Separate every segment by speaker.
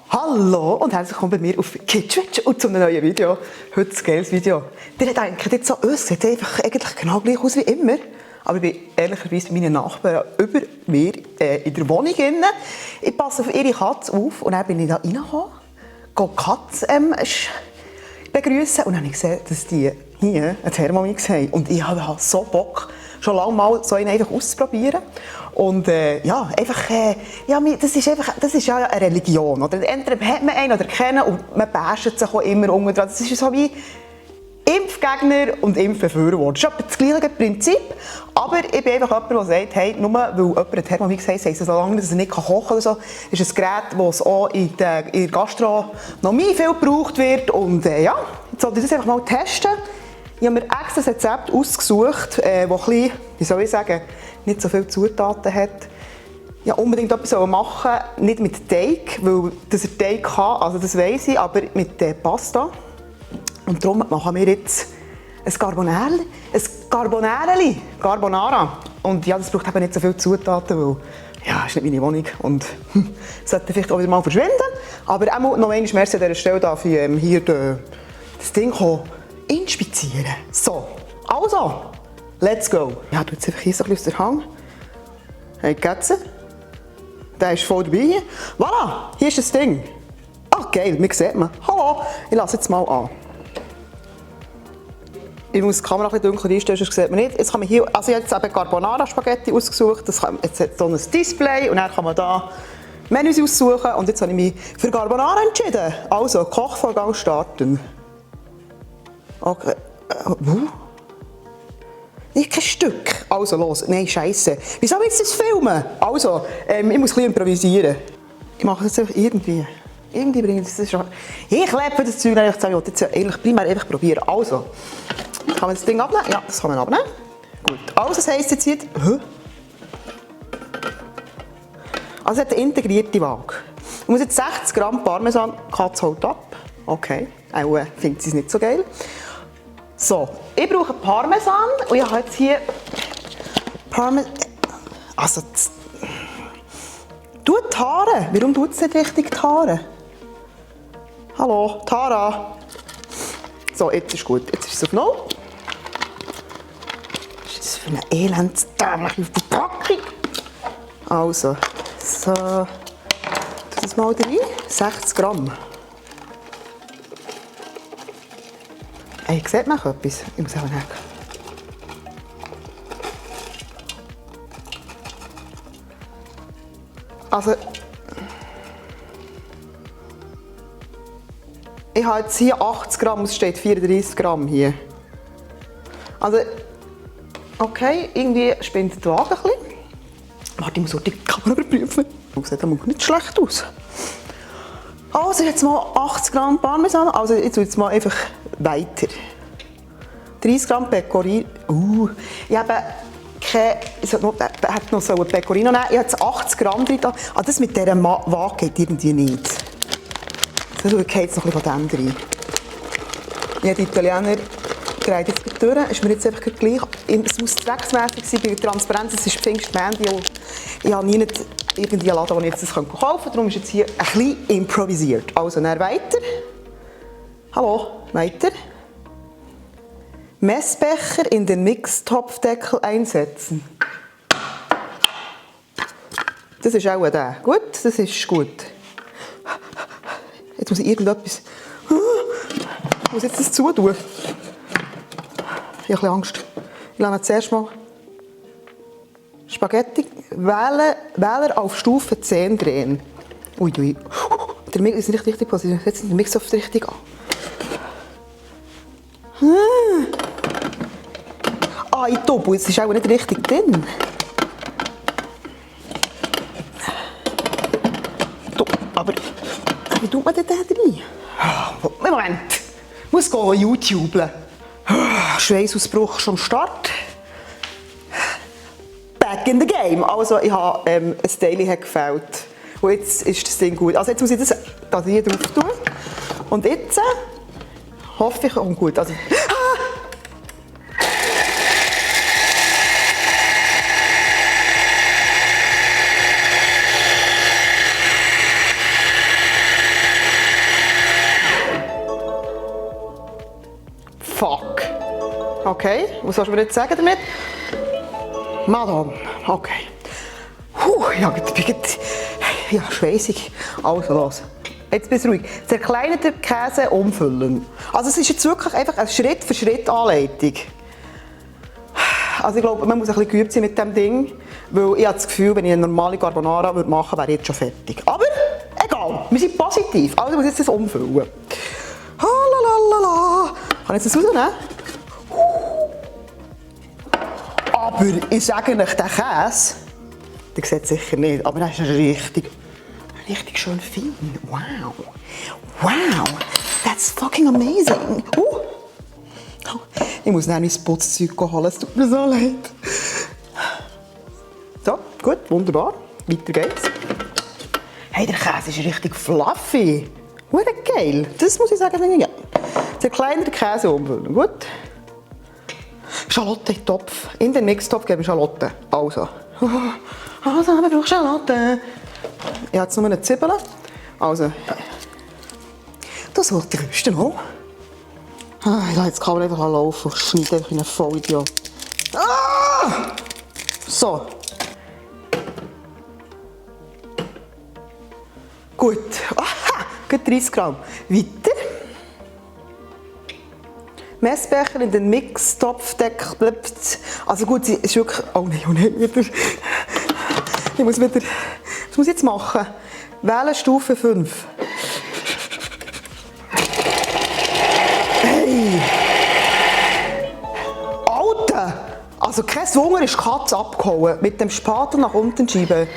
Speaker 1: Hallo und herzlich willkommen bei mir auf Kitschwitsch und zu einem neuen Video. Heute ein geiles Video. Ihr denkt jetzt so, es sieht einfach eigentlich genau gleich aus wie immer. Aber ich bin ehrlicherweise mit meinen Nachbarn über mir in der Wohnung drin. Ich passe auf ihre Katze auf und dann bin ich da reingekommen, gehe die Katze begrüßen und dann habe ich gesehen, dass die hier einen Thermomix haben. Und ich habe so Bock, schon lange mal so einen einfach auszuprobieren. Und ja, einfach, ja, das ist ja eine Religion. Oder? Entweder hat man einen oder kennen und man basht sich auch immer unten dran. Das ist so wie Impfgegner und Impfbefürworter. Das ist etwa das gleiche Prinzip. Aber ich bin einfach jemand, der sagt, hey, nur weil jemand einen Thermomix hat, heisst es so lange, dass er nicht kochen kann oder so. Das ist ein Gerät, das auch in der Gastronomie viel gebraucht wird. Und ja, jetzt sollte ich das einfach mal testen. Ich habe mir extra ein Rezept ausgesucht, das ein bisschen, wie soll ich sagen, nicht so viele Zutaten hat. Ja, unbedingt etwas machen, nicht mit Teig, weil dass er Teig kann, also das weiss ich, aber mit Pasta. Und darum machen wir jetzt ein Carbonara. Und ja, das braucht eben nicht so viele Zutaten, weil ja, das ist nicht meine Wohnung und sollte vielleicht auch wieder mal verschwinden. Aber auch noch einmal merci an dieser Stelle darf ich hier das Ding inspizieren. So, also, let's go. Ja, du jetzt einfach hier so ein bisschen aus der Hand. Hey, geht's? Der ist voll dabei hier. Voilà, hier ist das Ding. Ach, geil, mich sieht man. Hallo, ich lasse jetzt mal an. Ich muss die Kamera ein bisschen dunkler einstellen, sonst sieht man nicht. Jetzt kann man hier, also ich habe jetzt eben Carbonara-Spaghetti ausgesucht. Jetzt hat so ein Display und dann kann man da Menüs aussuchen. Und jetzt habe ich mich für Carbonara entschieden. Also, Kochvorgang starten. Okay. Nicht kein Stück. Also los. Nein, Scheiße. Wie soll ich jetzt das filmen? Also, ich muss ein bisschen improvisieren. Ich mache das einfach irgendwie. Irgendwie bringe ich das schon. Ich lebe das Zeug eigentlich zusammen. Ich will jetzt primär einfach probieren. Also, kann man das Ding abnehmen? Ja, das kann man abnehmen. Gut. Also, das heisst jetzt hier. Also, es hat eine integrierte Waage. Ich muss jetzt 60 Gramm Parmesan. Katze holt ab. Okay. Auch findet sie es nicht so geil. So, ich brauche Parmesan und ich habe jetzt hier Parmesan. Also, du die Haare. Warum tut es nicht richtig die Haare? Hallo, Tara. So, jetzt ist gut. Jetzt ist es auf Null. Was ist das für ein elendes dämlich auf der Packung? Also, so. Tu das mal rein. 60 Gramm. Hey, sieht man etwas? Ich muss auch nicht. Also, ich habe jetzt hier 80 Gramm, es steht 34 Gramm hier. Also, okay, irgendwie spinnt die Waage ein bisschen. Warte, ich muss auch die Kamera überprüfen. Das sieht nicht schlecht aus. Also, jetzt mal 80 Gramm Parmesan. Also, jetzt wird es mal einfach weiter. 30 Gramm Pecorino. Ich habe ich hätte noch so ein Pecorino nehmen. Ich habe jetzt 80 Gramm drin. Ah, das mit dieser Waage geht irgendwie nicht. So, ich gehe jetzt noch ein bisschen von dem rein. Ja, die Italiener drehen jetzt durch. Ist mir jetzt einfach gleich. Es muss zwecksmässig sein bei der Transparenz. Es ist Pfingstmänti. Ich habe nie irgendwie einen Laden, wo ich jetzt das kaufen kann. Darum ist jetzt hier ein bisschen improvisiert. Also, dann weiter. Hallo, weiter. Messbecher in den Mixtopfdeckel einsetzen. Das ist auch der. Gut, das ist gut. Jetzt muss ich irgendetwas. Ich muss jetzt das zutun. Ich habe ein bisschen Angst. Ich lasse zuerst mal Spaghetti Wähler auf Stufe 10 drehen. Ui. Der Mix ist nicht richtig positioniert. Jetzt den Mix auf richtig an. Ah, ich glaube, es ist auch nicht richtig drin. Aber wie tut man denn da rein? Moment, ich muss YouTubeln. Schweißausbruch schon am Start. Back in the game. Also, ich habe ein Daily Hack gefällt. Und jetzt ist das Ding gut. Also, jetzt muss ich das hier drauf tun. Und jetzt hoffe ich, kommt gut. Also, Okay, was sollst du mir jetzt sagen damit? Madame, okay. Ja, schweissig. Also los. Jetzt bist du ruhig. Zerkleinerte Käse umfüllen. Also es ist jetzt wirklich einfach eine Schritt-für-Schritt-Anleitung. Also ich glaube, man muss ein bisschen geübt sein mit diesem Ding, weil ich habe das Gefühl, wenn ich eine normale Carbonara machen würde, wäre ich jetzt schon fertig. Aber egal, wir sind positiv. Also ich muss jetzt das umfüllen. Lalalala. Kann ich jetzt das rausnehmen? Aber ich sage euch, der Käse, den sieht sicher nicht, aber der ist richtig schön fein. Wow. Wow. That's fucking amazing. Ich muss noch mein Putzzeug holen, es tut mir so leid. So, gut, wunderbar. Weiter geht's. Hey, der Käse ist richtig fluffy. Geil. Das muss ich sagen, finde ich geil. Zerkleinerte Käse umfüllen. Gut. Schalotte in den Topf. In den Mixtopf geben wir Schalotte. Also, wir brauchen Schalotte. Ich habe jetzt nur eine Zwiebel. Also, das wird die Rüste noch. Ich lasse jetzt die Kamera einfach laufen. Ich schneide einfach in einen Vollidiot. So. Gut. Aha, gut 30 Gramm. Weiter. Messbecher in den Mixtopfdeckel. Also gut, sie ist wirklich... Oh nein, wieder. Ich muss wieder... Was muss ich jetzt machen? Wählen Stufe 5. Hey! Alter! Also kein Wunder ist die Katze abgehauen. Mit dem Spatel nach unten schieben.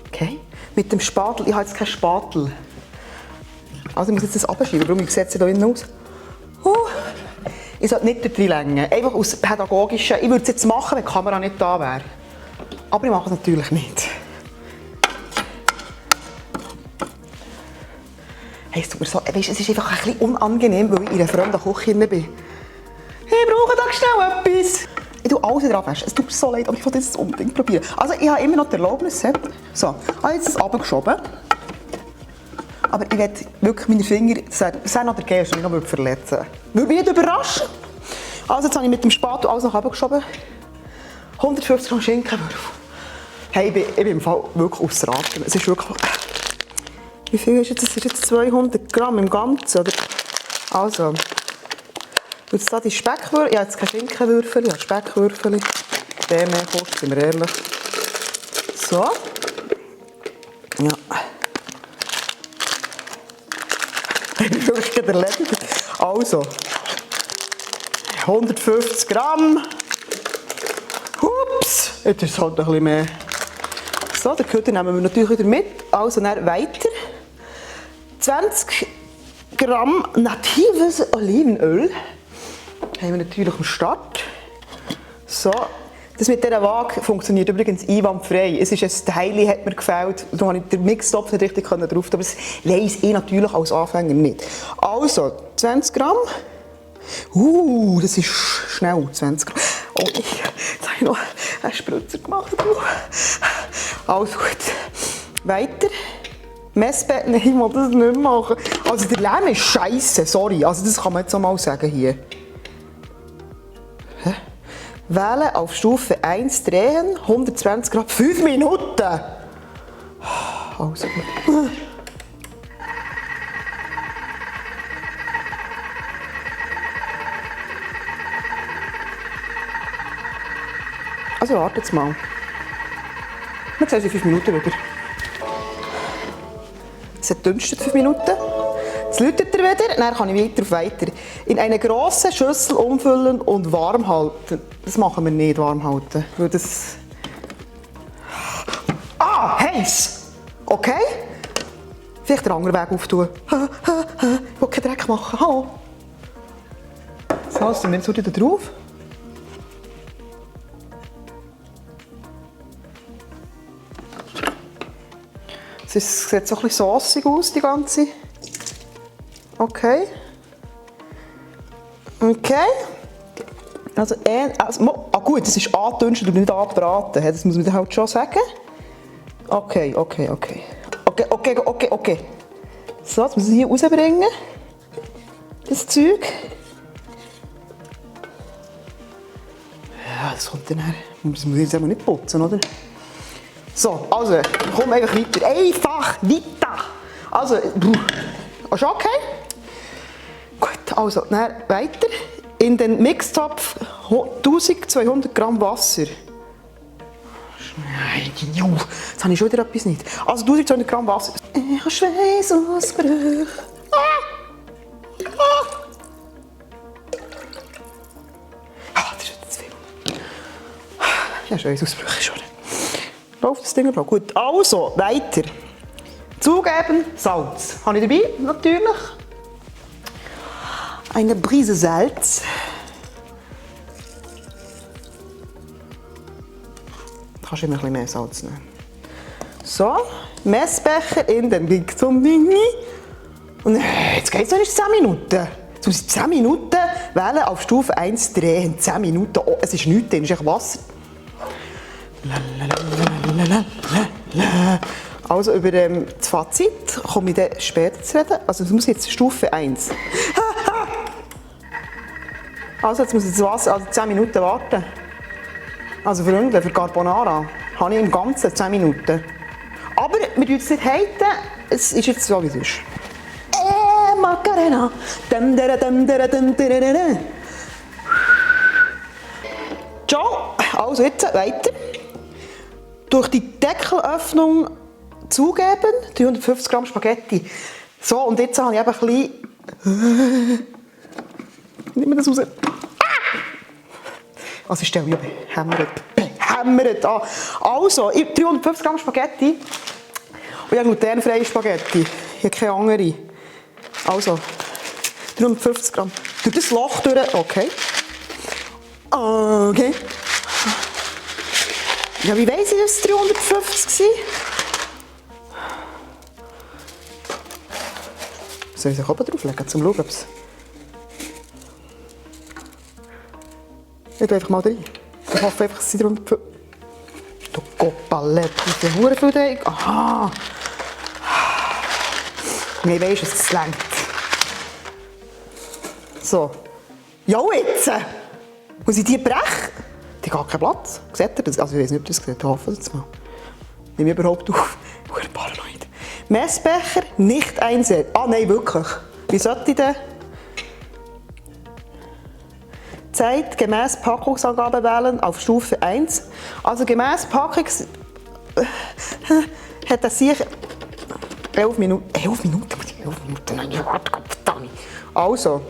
Speaker 1: Okay? Mit dem Spatel. Ich habe jetzt keinen Spatel. Also ich muss jetzt das abschieben. Warum? Wie sieht es hier innen aus? Ich sollte nicht reinlängen. Einfach aus pädagogischen. Ich würde es jetzt machen, wenn die Kamera nicht da wäre. Aber ich mache es natürlich nicht. Hey, es tut mir so, weißt, es ist einfach ein bisschen unangenehm, weil ich in einer fremden Küche bin. Ich brauche da schnell etwas. Ich tue alles dran fest. Es tut mir so leid, aber ich will das unbedingt probieren. Also ich habe immer noch die Erlaubnis. So, ich habe jetzt das runtergeschoben. Aber ich will wirklich meine Finger, das wäre noch der Gäste, den ich noch verletzen würde. Würde mich nicht überraschen. Also jetzt habe ich mit dem Spatel alles nach oben geschoben. 150 Gramm Schinkenwürfel. Hey, ich bin im Fall wirklich ausser Atem. Es ist wirklich... Wie viel ist jetzt? Das ist jetzt 200 Gramm im Ganzen, oder? Also. Jetzt hier die Speckwürfel. Ich habe jetzt keine Schinkenwürfel, ich habe Speckwürfel. Der mehr kostet, sind wir ehrlich. So. Ja. Ich bin wirklich gerade erledigt. Also. 150 Gramm. Ups. Jetzt ist es halt ein bisschen mehr. So, den Köder nehmen wir natürlich wieder mit. Also dann weiter. 20 Gramm natives Olivenöl haben wir natürlich am Start. So, das mit dieser Waage funktioniert übrigens einwandfrei. Es ist ein Teil, hat mir gefällt. Da konnte ich den Mixtopf nicht richtig drauf, aber das weiss ich natürlich als Anfänger nicht. Also, 20 Gramm. Das ist schnell, 20 Gramm. Oh, jetzt habe ich noch einen Spritzer gemacht. Also gut. Weiter. Messbecher, nein, ich will das nicht machen. Also der Lärm ist scheisse, sorry. Also das kann man jetzt auch mal sagen hier. Hä? Wählen auf Stufe 1 drehen, 120 Grad, 5 Minuten. Also gut. Also wartet jetzt mal. Wir sehen uns in 5 Minuten wieder. Es hat dünstet 5 Minuten. Jetzt läutet er wieder, dann kann ich weiter. In eine grosse Schüssel umfüllen und warm halten. Das machen wir nicht, warm halten. Weil das... heiß! Okay? Vielleicht den anderen Weg auftun. Ich will keinen Dreck machen. Hallo. So, jetzt tun wir jetzt wieder drauf. Es sieht so ein bisschen saucig aus, die ganze. Okay. Okay. Also gut, es ist angedünstet und nicht angebraten. Das muss man dann halt schon sagen. Okay. So, jetzt muss ich hier rausbringen. Das Zeug. Ja, das kommt dann her. Das muss ich jetzt nicht putzen, oder? So, also, komm einfach weiter. Einfach weiter! Also, ist okay? Gut, also, dann weiter. In den Mixtopf 1200 Gramm Wasser. Nein, jetzt habe ich schon wieder etwas nicht. Also 1200 Gramm Wasser. Ich habe Schweißausbrüche. Das ist jetzt zu viel. Ja, Schweißausbrüche schon. Läuft das Ding aber auch gut. Also, weiter. Zugeben, Salz. Habe ich dabei, natürlich. Eine Prise Salz. Da kannst du immer ein bisschen mehr Salz nehmen. So, Messbecher in den Big zum Ding. Und jetzt geht es noch nicht 10 Minuten. Jetzt muss ich 10 Minuten wählen, auf Stufe 1 drehen. 10 Minuten, oh, es ist nichts drin, es ist echt Wasser. Also über das Fazit komme ich dann später zu reden. Also es muss jetzt Stufe 1. Also jetzt muss ich das Wasser 10 Minuten warten. Also Freunde, für Carbonara habe ich im Ganzen 10 Minuten. Aber wir tun es nicht heiten, es ist jetzt so wie es ist. Macarena. Ciao. Also jetzt weiter. Durch die Deckelöffnung zugeben, 350 Gramm Spaghetti. So, und jetzt habe ich eben ein bisschen... Nimm mir das raus. Also ich stelle mich behämmert an. Also, 350 Gramm Spaghetti. Und ich habe glutenfreie Spaghetti. Ich habe keine andere. Also, 350 Gramm. Durch das Loch durch. Okay. Okay. Ja, wie weiss ich, dass es 350 waren? Soll ich es oben drauflegen, um zu schauen, ob es... Ich tue einfach mal rein. Ich hoffe einfach, dass sie drunter... Du Gopalette, das ist ja viel Teig. Aha! Ich weiss, dass es reicht. So. Ja, jetzt! Muss ich die brechen? Die hat keinen Platz. Seht ihr das? Also ich weiss nicht, ob ihr das seht. Ich hoffe das mal. Nehme ich überhaupt auf? Ich bin paranoid. Messbecher nicht einsetzen. Ah nein, wirklich. Wie sollte ich denn? Zeit gemäß Packungsangabe wählen auf Stufe 1. Also gemäß Packungs... hat er sich... 11 Minuten... 11 Minuten? 11 Minuten? Nein, warte, verdammt. Also...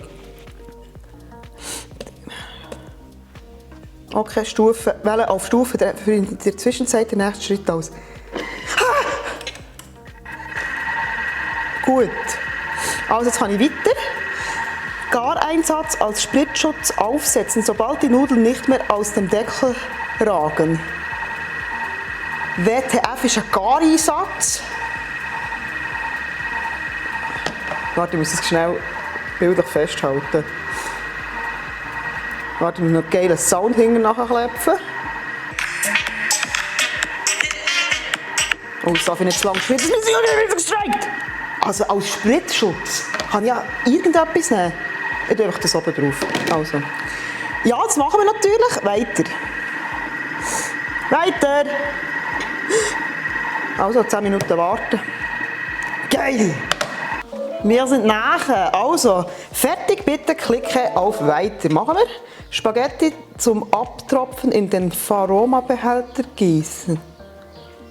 Speaker 1: Okay, Stufe, wählen auf Stufe für in der Zwischenzeit den nächsten Schritt aus. Gut. Also jetzt kann ich weiter. Gareinsatz als Spritzschutz aufsetzen, sobald die Nudeln nicht mehr aus dem Deckel ragen. WTF ist ein Gareinsatz. Warte, ich muss das schnell bildlich festhalten. Warte, ich muss noch einen geilen Sound hinten nachklepfen. Oh, das darf ich nicht zu lange schwitzen. Das ist wieder gestreikt. Also als Spritzschutz kann ich ja irgendetwas nehmen. Ich tue einfach das oben drauf. Also. Ja, das machen wir natürlich. Weiter. Weiter. Also 10 Minuten warten. Geil. Wir sind nachher. Also, fertig, bitte klicke auf Weiter. Machen wir. Spaghetti zum Abtropfen in den Varoma-Behälter gießen.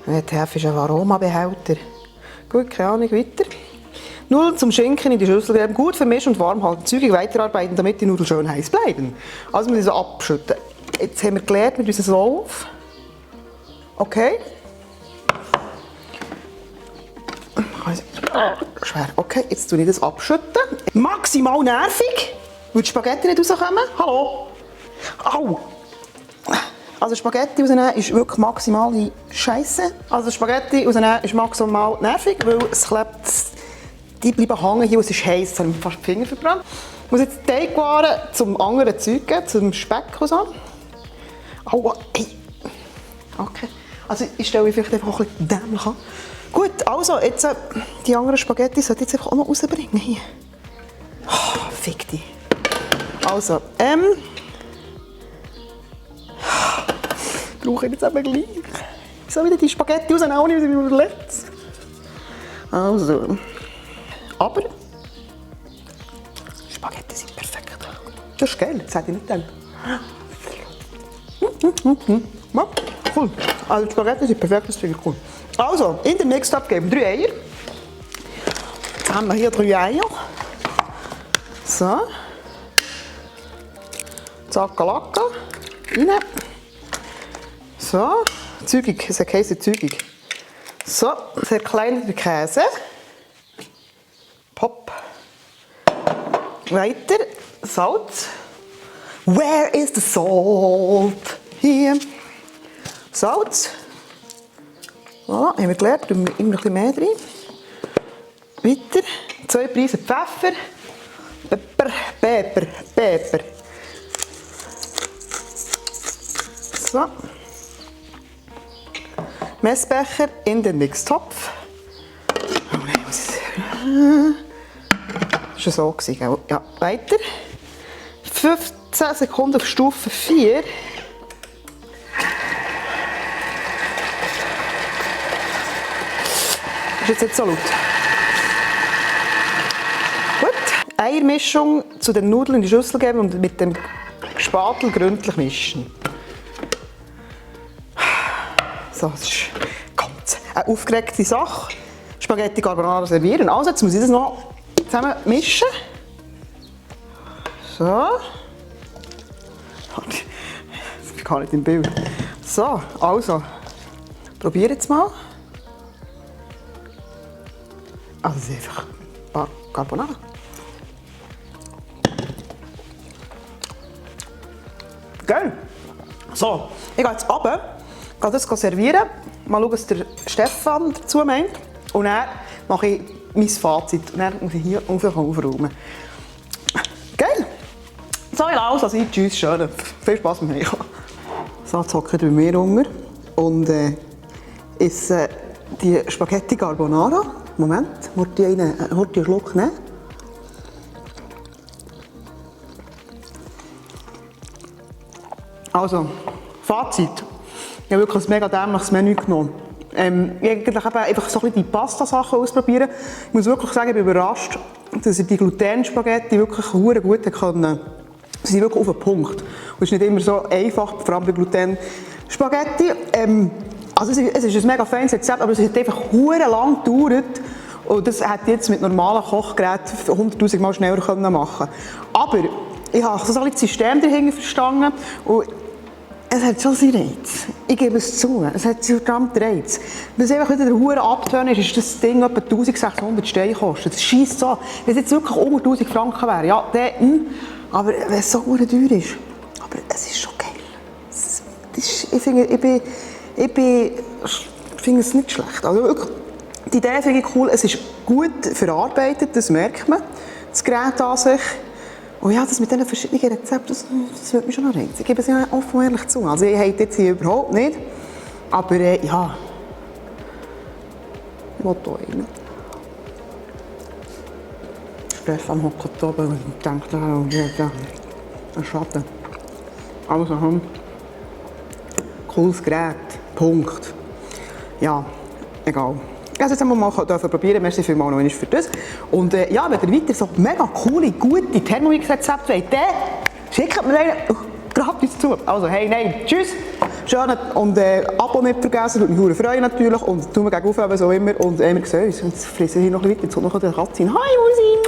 Speaker 1: WTF ist ein Varoma-Behälter. Gut, keine Ahnung, weiter. Nudeln zum Schinken in die Schüssel geben, gut vermischen und warm halten, zügig weiterarbeiten, damit die Nudeln schön heiß bleiben. Also müssen wir sie abschütten. Jetzt haben wir gelernt mit unserem Lauf. Okay. Schwer. Okay, jetzt tue ich das abschütten. Maximal nervig, weil die Spaghetti nicht rauskommen. Hallo. Au. Also Spaghetti rausnehmen ist wirklich maximale Scheisse. Also Spaghetti rausnehmen ist maximal nervig, weil es klebt, die bleiben hängen hier und es ist heiß. Jetzt habe ich mir fast die Finger verbrannt. Ich muss jetzt Teigwaren zum anderen Zeug geben, zum Speck und so. Aua, ey. Okay. Also ich stelle mich vielleicht einfach auch ein bisschen dämlich an. Gut, also jetzt die anderen Spaghetti sollte ich jetzt einfach auch noch rausbringen. Hier. Oh, fick dich. Also, brauche ich jetzt eben gleich. Ich soll wieder die Spaghetti rausnehmen, wie wir letztes. Also. Aber Spaghetti sind perfekt. Das ist geil, das hätte ich nicht gedacht. Ja, cool. Also die Spaghetti sind perfekt, das finde ich cool. Also, in den Mix geben 3 Eier. Jetzt haben wir hier 3 Eier. So. Zakalaka. Rein. So. Zügig, es heisst zügig. So, verkleineter Käse. Pop. Weiter. Salz. Where is the salt? Hier. Salz. Voilà, haben wir gelernt, tun wir immer ein bisschen mehr rein. Weiter. 2 Prise Pfeffer. Pfeffer. So. Messbecher in den Mixtopf. Oh nein, was ist das? Das war so, gell? Ja, weiter. 15 Sekunden auf Stufe 4. Das ist jetzt so laut. Gut. Eiermischung zu den Nudeln in die Schüssel geben und mit dem Spatel gründlich mischen. So, das ist ganz eine aufgeregte Sache. Spaghetti Carbonara servieren. Also, jetzt muss ich das noch zusammen mischen. So. Ich bin gar nicht im Bild. So, also. Probieren jetzt mal. Also, das ist einfach Carbonara. Geil. So, ich gehe jetzt runter. Ich gehe das servieren, mal schauen, was der Stefan dazu meint. Und dann mache ich mein Fazit. Und dann muss ich hier aufräumen. Geil! So, ich lasse also tschüss, schön. Viel Spaß mit mir. So, jetzt hocke ich bei mir unter und esse die Spaghetti Carbonara. Moment, muss ich einen Schluck nehmen. Also, Fazit. Ich habe wirklich ein mega dämliches Menü genommen. Ich habe einfach so ein bisschen die Pasta-Sachen ausprobieren. Ich muss wirklich sagen, ich bin überrascht, dass ich die Gluten-Spaghetti wirklich sehr gut können. Sie sind wirklich auf den Punkt. Und es ist nicht immer so einfach, vor allem bei Gluten-Spaghetti. Also es ist ein mega feines Rezept, aber es hat einfach sehr lang gedauert. Und das hätte ich jetzt mit normalen Kochgeräten 100'000 Mal schneller machen können. Aber ich habe so ein bisschen das System dahinter verstanden. Und es hat schon seinen Reiz. Ich gebe es zu. Es hat verdammt Reiz. Was einfach wieder der Hure abtönen ist, dass das Ding etwa 1600 Steine kostet. Das scheisst so. Wenn es jetzt wirklich unter 1000 Franken wäre, ja, dann, aber wenn es so teuer ist. Aber es ist schon geil. Ich finde es nicht schlecht. Also wirklich, die Idee finde ich cool. Es ist gut verarbeitet, das merkt man. Das Gerät an sich. Und ja, das mit diesen verschiedenen Rezepten, das würde mich schon noch reizen. Ich gebe es ja offen und ehrlich zu. Also ich hate jetzt hier überhaupt nicht. Aber ja, ich will hier rein. Stefan hockt oben und denkt, ein Schatten. Also, cooles Gerät. Punkt. Ja, egal. Ich habe es jetzt mal probieren. Merci vielmals noch für das. Und ja, wenn ihr weiter so mega coole, gute Thermomix-Rezepte wollt, dann schickt mir einen gratis zu. Also, hey, nein, tschüss. Schön und Abo nicht vergessen, würde mich freuen natürlich. Und tun wir gegen auf, so immer. Und wir sehen uns. Und jetzt frisse ich hier noch ein bisschen weiter. Jetzt kommt noch der Katze. Hi, Musi!